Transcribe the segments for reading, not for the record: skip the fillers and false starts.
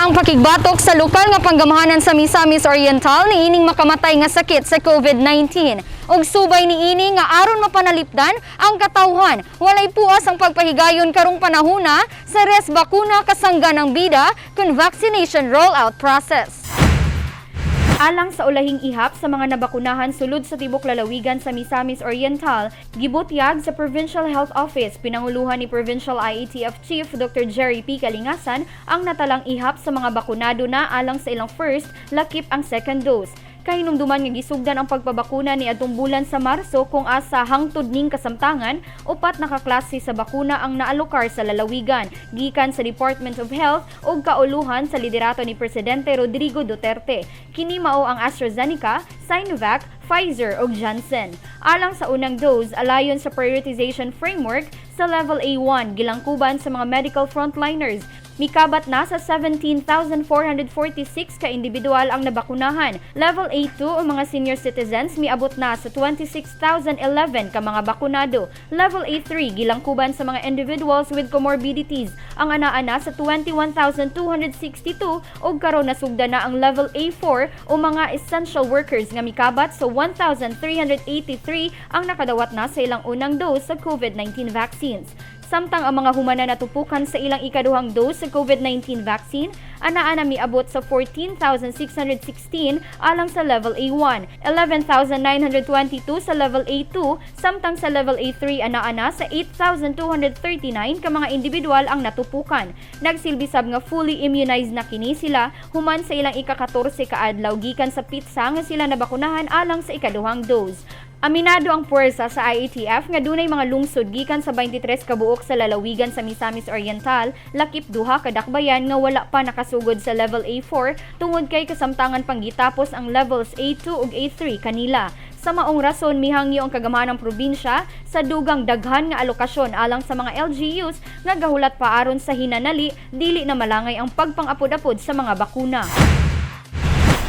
Ang pakigbatok sa lokal nga panggamahanan sa Misamis Oriental niining makamatay nga sakit sa COVID-19. Ug subay niini nga aron mapanalipdan ang katawhan, walay puas ang pagpahigayon karong panahona sa Resbakuna, kasangga ng bida kun vaccination rollout process. Alang sa ulahing ihap sa mga nabakunahan sulod sa tibok lalawigan sa Misamis Oriental, gibutyag sa Provincial Health Office, pinanguluhan ni Provincial IATF Chief Dr. Jerry P. Kalingasan, ang natalang ihap sa mga bakunado na alang sa ilang first, lakip ang second dose. Kahinumduman nga gisugdan ang pagpabakuna ni adtong bulan sa Marso, kung asa hangtod ning kasamtangan, upat na kaklase sa bakuna ang naalokar sa lalawigan gikan sa Department of Health ug kauluhan sa liderato ni Presidente Rodrigo Duterte. Kini mao ang AstraZeneca, Sinovac, Pfizer ug Janssen. Alang sa unang dose, alayon sa prioritization framework sa level A1, gilangkuban sa mga medical frontliners, mikabat na sa 17,446 ka individual ang nabakunahan. Level A2 o mga senior citizens, miabot na sa 26,011 ka mga bakunado. Level A3, gilangkuban sa mga individuals with comorbidities, ang anaa na sa 21,262, ug karon nasugda na ang level A4 o mga essential workers nga mikabat sa 1,383 ang nakadawat na sa ilang unang dose sa COVID-19 vaccines. Samtang ang mga humana natupukan sa ilang ikaduhang dose sa COVID-19 vaccine, anaa na miabot sa 14,616 alang sa level A1, 11,922 sa level A2, samtang sa level A3, anaa na sa 8,239 ka mga individual ang natupukan. Nagsilbi sab nga fully immunized na kini sila human sa ilang ika-14 ka adlaw gikan sa pitsa nga sila nabakunahan alang sa ikaduhang dose. Aminado ang puwersa sa IATF nga dunay mga lungsod gikan sa 23 ka buok sa lalawigan sa Misamis Oriental, lakip duha ka dakbayan, nga wala pa nakasugod sa level A4 tungod kay kasamtangan pang gitapos ang levels A2 ug A3 kanila. Sa maong rason, mihangyo ang kagamhanang probinsya sa dugang daghan nga alokasyon alang sa mga LGUs nga gahulat pa aron sa hinanali dili na malangay ang pagpang-apod-apod sa mga bakuna.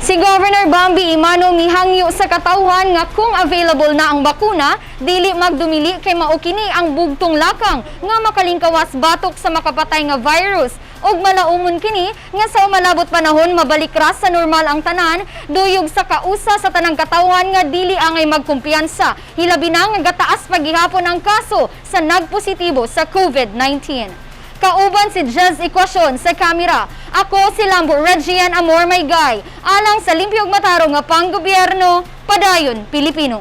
Si Governor Bambi Emano mihangyo sa katawhan nga kung available na ang bakuna, dili magdumili kay mao kini ang bugtong lakang nga makalingkawas batok sa makapatay nga virus. Ug malaumon kini nga sa umalabot panahon mabalik ra sa normal ang tanan, duyog sa kausa sa tanang katawhan nga dili angay magkumpiyansa. Hilabi na nga gataas paghihapon ang kaso sa nagpositibo sa COVID-19. Kauban si Jazz Equation sa kamera. Ako si Lambo Regian Amor Maygay. Alang sa limpyo ug matarong nga panggobyerno, padayon Pilipino.